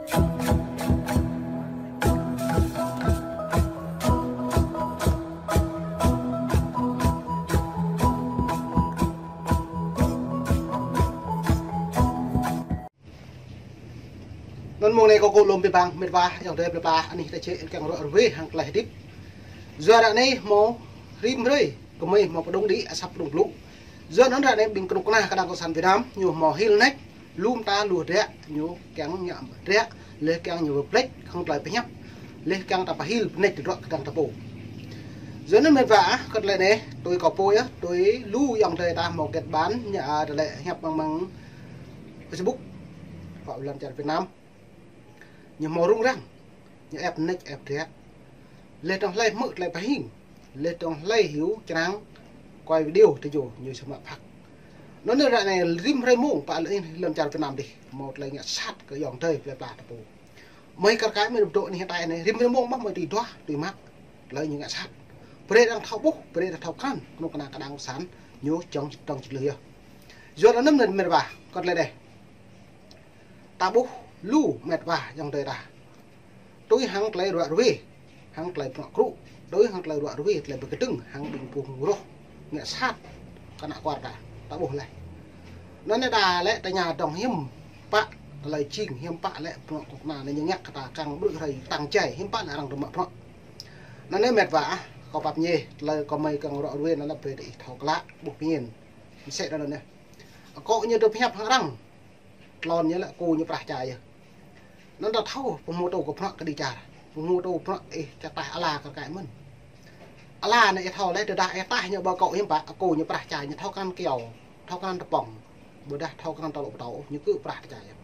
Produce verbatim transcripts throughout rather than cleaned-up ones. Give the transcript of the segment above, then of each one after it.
Anŭn mông anai kâo kơ lŏm biă mă, mĕt wa, ayŏng adơi plơi pla, anih ta čih kiăng ruă ruê hăng tơlơi hơdip. Yua ră anai hmâo rĭm hrơi, gơmơi hmâo pơdŏng đĭ, asăp pơdŏng blŭ. Yua anŭn ră anai ƀing kơnuk kơna kơđang cộng sản Việt Nam, ñu hmâo hil nač, lŏm ta lu hơdră, ñu kiăng ngă hơdră, lĕ kiăng ñu pơplĕč, hăng tơlơi pơhiăp, lĕ kiăng ta pơhil pơnač tơdruă kơđang ta pô. Yua anŭn mĕt wa, kơ tơlơi anai, tui kâo pô yơh, tui lu ayŏng adơi ta hmâo kết bạn, ñu, a, tơlơi hiăp mơ̆ng mơ̆ng Facebook, pă lŏn čar Việt Nam. Ñu hmâo rŭng răng, ñu ĕp nač ĕp hơdră. Lĕ tơ̆ng hlơi hmư̆ tơlơi pơhing, lĕ tơ̆ng hlơi hyu črang quay video tơ ñu, ñu sơmă phak. Anŭn ră anai rĭm hrơi mông pă lŏn čar Việt Nam dih, hmâo tơlơi ngă sat kơ ayŏng adơi plơi pla ta pô. Mơi kar kaĭ mơi dŏ anih ta anai, rĭm hrơi mông mơ̆ mơi tui duah, tui mă, tơlơi ñu ngă sat. Brơi arăng thâo ƀuh, brơi arăng thâo krăn, kơnuk kơna kơđang cộng sản, ñu čŏng tơ̆ng čơlưh yơh. Yua anŭn mĕt wa, kơ tơlơi anai. Ta ƀuh lu mĕt wa ayŏng adơi ta. Tui hăng tơlơi ruă ruê, hăng tơlơi bruă krŭ, tui hăng tơlơi ruă ruê, tơlơi pơkơdơ̆ng, hăng ƀing phung rŏh, ngă sat, kơ ană kuar ta, ta ƀuh laih. Anŭn anai đa lĕ tơña dơ̆ng hiư̆m pă, tơlơi jing hiư̆m pă lĕ bruă kơnuk kơna anai ñu ngă kơ ta kiăng ƀrư̆ hrơi tăng jai, hiư̆m pă lĕ arăng tơmă bruă. Anŭn anai mĕt wa ah, kâo pap ñe, tơlơi kơ mơi kiăng ruă ruê anŭn lĕ brơi ta ih thâo klă, ƀuh pơmĭn. Mơsĕ anŭn anai. Akŏ ñu dŏ pơhiăp hăng arăng. Tlôn ñu lĕ akŏ ñu prah čar yơh. Anŭn ta thâo, pơhmutu kơ bruă kơđi čar. Pơhmutu bruă ih čar taih ala kar kaĭ mơ̆n. Ala anai ih thâo lĕ tơdah ih taih ñu ƀơi akŏ hiư̆m pă, akŏ ñu prah čar ñu thâo krăn kyâo, thâo krăn tơpŏng. Ƀôdah thâo krăn tơlŏ pơtâo, ñu kơ prah čar yơh.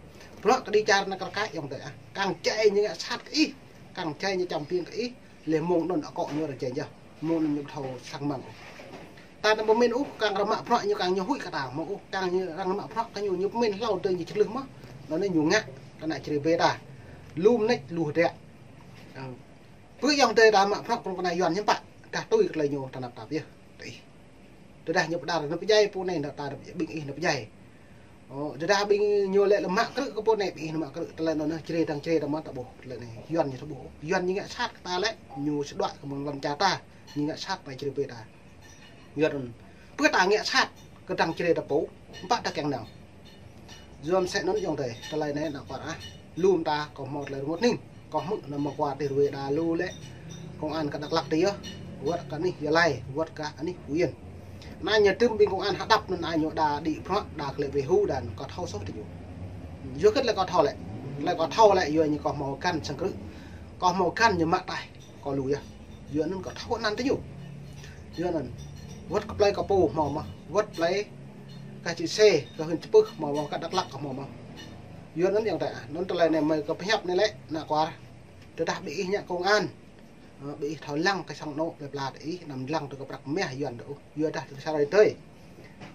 Bruă kơđi čar anai kar kaĭ ayŏng adơi ah. Kiăng jai ñu ngă sat kơ ih, kiăng jai ñu čăm piêng kơ ih, lĕ mông anŭn akŏ ñu rơjeng yơh. Mông anŭn ñu ƀu thâo sang mơ̆ng ôh. Ta anăm pơmĭn ôh, kiăng arăng mă bruă ñu kiăng ñu huĭ kơ ta mơ̆ng ôh, kiăng ñu arăng mă bruă kơ ñu, ñu pơmĭn hlâo tơ ñu čơlưh mơ̆. Anŭn anai ñu ngă, kơ ană čơrê bê ta. Lŏm nač lu hơdră. Ơ. Pơ ayŏng adơi ta mă bruă kơnuk kơna Yuan hiư̆m pă, dah tui kơ tơlơi ñu ta năp tap yơh. Tơ ih. Tơdah ñu pơđar nao pơdjai pô anai, nao ta ƀing ih nao pơdjai. Ơ, tơdah ƀing ñu lĕ lĕ mă krư̆ kơ pô anai, ƀing ih nao mă krư̆, tơlơi anŭn anai, čơrê tơ̆ng čơrê ta mơ̆n ta ƀuh, tơlơi anai, Yuan ñu ta ƀuh. Yuan ñu ngă sat kơ ta lĕ, ñu sơđuă kơ mơ̆ng lŏn čar ta, ñu ngă sat kơ ană čơrê bê ta. Yuan anŭn. Pơ ta ngă sat kơ tơ̆ng čơrê ta pô, hiư̆m pă ta kiăng nao. Yua mơsĕ anŭn ayŏng adơi, tơlơi anai ană kuar ah. Lŏm ta kâo hmâo tơlơi rơngot hning. Kâo hmư̆ anŭn mơ̆ng kuar tih ruê đa lu lĕ. Công an kơ Dak Lak tih yơh. Wơ̆t kơ anih Gia Lai, wơ̆t kơ anih Phú Yên. Anai ñu tơm ƀing công an hơđăp anŭn anai ñu đa đĭ bruă, đa klĕ wê hu đa anŭn kâo thâo soh tơ ñu. Yua hơget lĕ kâo thâo lĕ. Lĕ kâo thâo lĕ, yua ñu kâo hmâo găn sang krư̆. Kâo hmâo găn ñu mă taih. Kâo lu yơh. Yua anŭn kâo thâo anăn tơ ñu. Yua anŭn. Wơ̆t kơ plơi kâo pô hmâo mơ̆. Wơ̆t plơi kơ čư̆ sê, kơ huyện Chư Pưh hmâo mơ̆, kơ Dak Lak kâo hmâo mơ̆. Yua anŭn ayŏng adơi ah. Anŭn tơlơi anai mơi kâo pơhiăp anai lĕ, ană kuar. Tơdah ƀing ih ngă công an. Ơ, ƀing ih thâo lăng kơ sang anŏ plơi pla tơ ih, anăm lăng tơ kơ prăk mah Yuan tơ ôh. Yua dah tơ kơ sa rai tơi.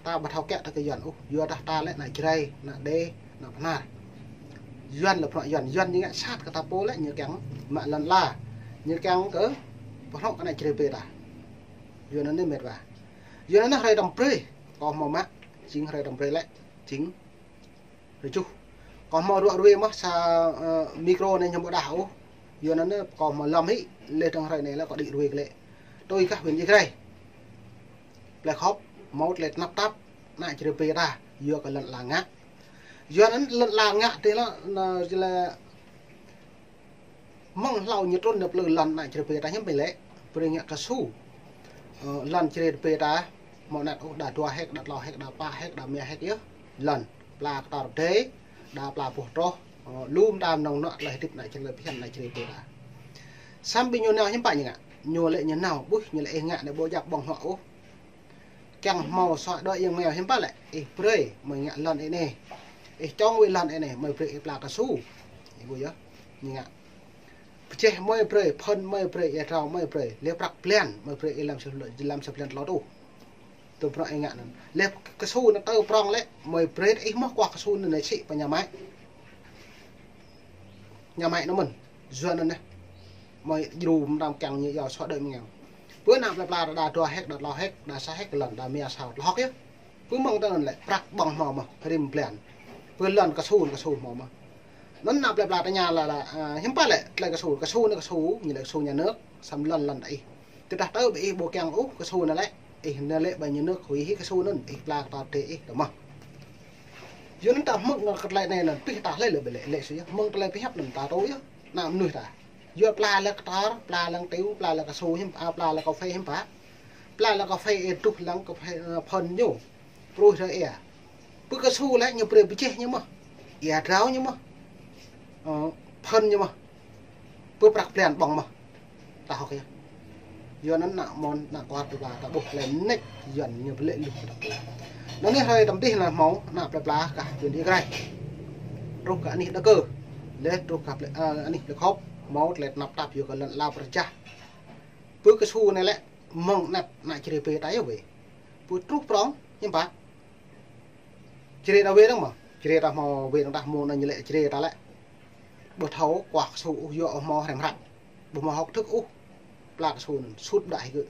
Ta ƀu thâo kiăng tơ kơ Yuan ôh, yua dah ta lĕ ană Jrai, ană Đê, ană Bơhnar. Yuan lĕ bruă Yuan, Yuan ñu ngă sat kơ ta pô lĕ ñu kiăng mă lŏn ala. Ñu kiăng kơ pơhnŏ kơ ană čơrê bê ta. Yua anŭn anai mĕt wa. Yua anŭn anai hrơi tơ̆ng brơi, kâo hmâo mă, jing hrơi tơ̆ng brơi lĕ, jing hrơi tơjuh. Kâo hmâo ruă ruê mơ̆ sa, ơ, micro anai ñu ƀu đah ôh. Yua anŭn anai kâo hmâo lŏm hĭ, lĕ tơ̆ng hrơi anai lĕ kâo đĭ ruê kơ lĕ. Tui kơ huyện Ia Grai. Plei Khop, hmâo tơlơi tơnap tap, ană čơrê bê ta, yua kơ lŏn ala ngă. Yua anŭn lŏn ala ngă tih lĕ, anŭn tơlơi mơ̆ng hlâo ñu trŭn nao plư lŏn ană čơrê bê ta hiư̆m pă lĕ, brơi ngă kơsu. Ơ, lŏn čơrê bê ta, hmâo anăt ôh, đa dua héc, đa klâo héc, đa pă héc, đa rơma héc yơh. Lŏn, pla kơtor dê, đa pla boh troh, ơ, lŏm ta mơnơ̆ng anŏ tơlơi hơdip ană čơrê bê, phiăn ană čơrê bê ta. Samơ̆ ƀing ñu nao hiư̆m pă ñu ngă, ñu lĕ ñu nao, ƀuh ñu lĕ ih ngă anai ƀu djăp ƀơ̆ng huă ôh. Kiăng hmâo xóa đói giảm nghèo hiư̆m pă lĕ, ih brơi mơi ngă lŏn anai. Ih čŏng wĭt lŏn anai, mơi brơi ih pla kơsu. Ih ƀuh yơh, ñu ngă. Pơjeh mơi brơi, phŭn mơi brơi, ia drao mơi brơi, lĕ prăk blan mơi brơi ih lăm sa, lăm sa blan tlâo rơtuh. Tơ bruă ih ngă anŭn. Lĕ kơsu anŭn tơ prŏng lĕ, mơi brơi ih mơ̆ kuah kơsu anŭn anai sĭ pơ nhà máy. Nhà máy anŭn mơ̆n, Yuan anŭn anai. Mơi djru mơtam kiăng ñu yua xóa đói giảm nghèo. Pơ ană plơi pla đa dua héc, đa klâo héc, đa sa héc lŏn, đa rơma sa klâo héc yơh. Pơ mơ̆ng tơ anŭn lĕ, prăk ƀơ̆ng hmâo mơ̆, rĭm blan. Pơ lŏn kơsu, kơsu hmâo mơ̆. Anŭn ană plơi pla tơña laĭ, laĭ, a, hiư̆m pă lĕ tơlơi kơsu, kơsu anai kơsu, ñu lĕ kơsu nhà nước, samơ̆ lŏn lŏn đah ih. Tơdah tơ ƀing ih ƀu kiăng ôh kơsu anai lĕ, ih anai lĕ ƀơi nhà nước huĭ hĭ kơsu anŭn, ih pla kơtor drơi ih tơ mơ̆. Yua anŭn ta hmư̆ ngă kơ tơlơi anai anŭn, pih ta hlơi lĕ ƀu lĕ, lĕ sui yơh, mơ̆ng tơlơi pơhiăp anŭn ta tui yơh, ană mơnuih ta. Yua pla lĕ kơtor, pla lĕ tiu, pla lĕ kơsu hiư̆m, a, pla lĕ kơphê hiư̆m pă. Pla lĕ kơphê ih truh lĕ kơphê, ơ, phơn ñu. Pruih rơ ia. Pơ kơsu lĕ ñu brơi pơjeh ñu mơ̆n. Ia drao ñu mơ̆n. Ơ, phơn ñu mơ̆n. Pơ prăk blan ƀơ̆ng mơ̆n. Ta hơ̆k yơh. Yua anŭn ană mơnuih, ană kuar plơi pla ta ƀuh tơlơi mơneč Yuan ñu pơlĕ luh kơ ta pô. Anŭn anai hrơi tơm tih anai hmâo, ană plơi pla kah Yuan ia grai. Truh kơ anih Đa Kơ. Lĕ truh kơ plơi, ơ, anih Plơi Khŏp. Hmâo tơlơi tơnap tap yua kơ lŏn ala pơrơjah. Pơ kơsu anai lĕ mơ̆ng anăp ană čơrê pê ta yơh wê. Pơ truh prŏng, hiư̆m pă. Čơrê ta wê dơ̆ng mơ̆n. Čơrê ta hmâo wê dơ̆ng ta hmâo anŭn ñu lĕ čơrê ta lĕ. Ƀu thâo kuah kơsu ôh yua ƀu hmâo hrăm hră. Ƀu hmâo học thức ôh. Pla kơsu anŭn sut đah hĭ gơ̆.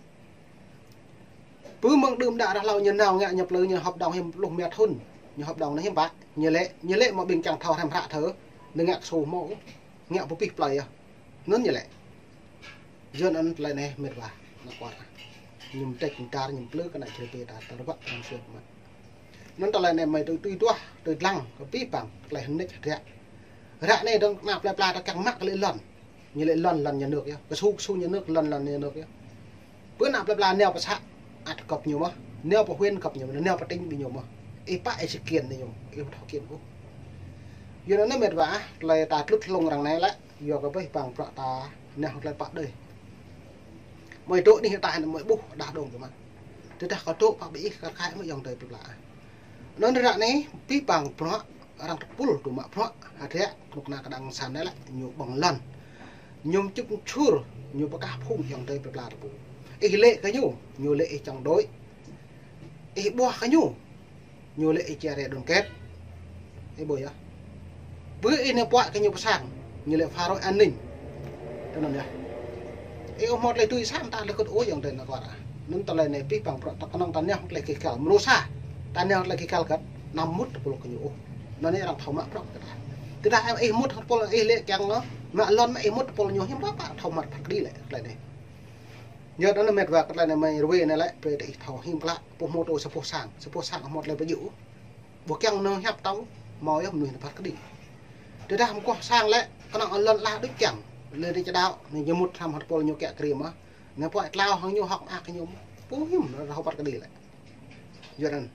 Pơ mơ̆ng đưm đă ră hlâo ñu nao ngă ñu plư ñu hợp đồng hiư̆m pluh rơma thŭn. Ñu hợp đồng anai hiư̆m pă. Ñu lĕ, ñu lĕ mơ̆ ƀing kiăng thâo hrăm hră thơ. Ñu ngă kơsu hmâo ôh. Ngă pơpih plơi yơh. Anŭn ñu lĕ. Yua anŭn tơlơi anai met wa, ană kuar. Ñu mơdĕč mơdar, ñu plư kơ ană čơrê pê ta, ta rơbat kơ ană suat mă. Anŭn tơlơi anai mơi tui, tui duah, tui dlăng, kơ pih păng, tơlơi hơneč hơdră. Ră anai dơ̆ng ană plơi pla ta kiăng mă kơ lĕ lŏn. Ñu lĕ lŏn, lŏn nhà nước yơh. Kơsu, kơsu nhà nước, lŏn, lŏn nhà nước yơh. Pơ ană plơi pla nao pơ să, ăt gŏp ñu mơ̆n. Nao pơ huyện gŏp ñu mơ̆n, nao pơ tỉnh ƀing ñu mơ̆n. Ih pă ih či kiăng ñu, ih ƀu thâo kiăng ôh. Yua anŭn met wa, tơlơi ta tlut hlung arăng anai lĕ. Yua kơ pih păng bruă ta nao tơlơi pă đơi. Mơi dŏ anih ta hơnŭn mơi ƀuh đah dong tơ mă. Tơdah kơ dŏ pă ƀing ih kar kaĭ mơ̆ ayŏng adơi plơi pla. Anŭn ră anai pih păng bruă arăng tơpul tơ mă bruă hơdră kơnuk kơna kơđang săn anai lĕ ñu ƀơ̆ng lŏn. Ñu čŭp čur, ñu pơkah phung ayŏng adơi plơi pla tơpul. Ih lĕ kơ ñu, ñu lĕ ih čŏng đôč. Ih ƀuah kơ ñu, ñu lĕ ih chia rẽ đoàn kết. Ih ƀuh yơh. Pơ ih nao puăi kơ ñu pơ sang, ñu lĕ phá rối an ninh. Tui anŭn yơh. Ih ƀu hmâo tơlơi tui sam ta lĕ kơt ôh ayŏng adơi ană kuar. Anŭn tơlơi anai pih păng bruă ta kơnơ̆ng ta nao tơlơi kơ găl. Mơnuih sa, ta nao tơlơi kơ găl kơt, anăm mŭt tơpul kơ ñu ôh. Anŭn anai arăng thâo mă bruă kơ ta. Tơdah ih mŭt tơpul ih lĕ kiăng mă lŏn mă ih mŭt tơpul ñu hiư̆m pă pă thâo mă phat kơđi lĕ tơlơi anai. Yua anŭn met wa kơ tơlơi anai mơi rơwê anai lĕ, brơi ta ih thâo hiư̆m klă, ƀu hmâo tơ sa boh sang, sa boh sang hmâo tơlơi pơjŭ. Ƀu kiăng nao hiăp tâo, hmâo yơh mơnuih nao phat kơđi. Tơdah mơguah sang lĕ, kơnơ̆ng lŏn ala đôč kiăng, lĕ đĭ čơđao, anai ñu mŭt hrăm hơt pôl ñu kiăng krĭ mơ̆n. Anai puăi tlao hăng ñu hŏk mơak kơ ñu, ƀu hiư̆m nao phat kơđi lĕ. Yua anŭn,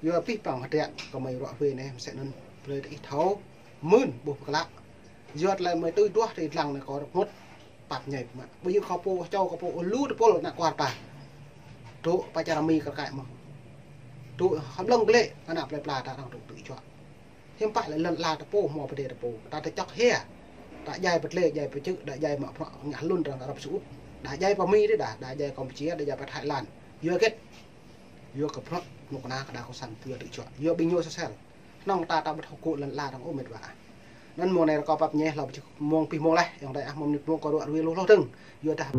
yua pih păng hơdră kơ mơi ruă rơwê anai, mơsĕ anŭn, brơi ta ih thâo, mơ̆n ƀuh pơklă. Yua tơlơi mơi tui duah tui dlăng anai kơ rơngot. Pap ñai mă. Ƀu djơ̆ kơ pô, čô kơ pô, ơ lu tơpul ană kuar ta. Dŏ pơ čar Mi kar kaĭ mơ̆n. Dŏ hơblŏng glĕ, ană plơi pla ta arăng dŏ tui čuă. Hiư̆m pă lĕ lŏn ala ta pô, hmâo pơdai ta pô. Ta tơčŏk hia. Ta djai pơtlĕ, djai pơčư̆, ta djai mă bruă ngă hlŭn arăng Arab Saudi. Ta djai pơ Mi dih đah, ta djai Campuchia, ta djai pơ Thái Lan. Yua hơget. Yua kơ bruă, kơnuk kơna kơđa kơ sang pua tui čuă. Yua ƀing ñu sơsel. Kơnơ̆ng ta ta ƀu thâo gŭ lŏn ala arăng ôh met wa. Anŭn mông anai rơkâo pap ñai hlâo pơčeh mông pih mông laih, ayŏng adơi ah, mông mơnit mông kơ ruă rơwê lu hloh dơ̆ng. Yua dah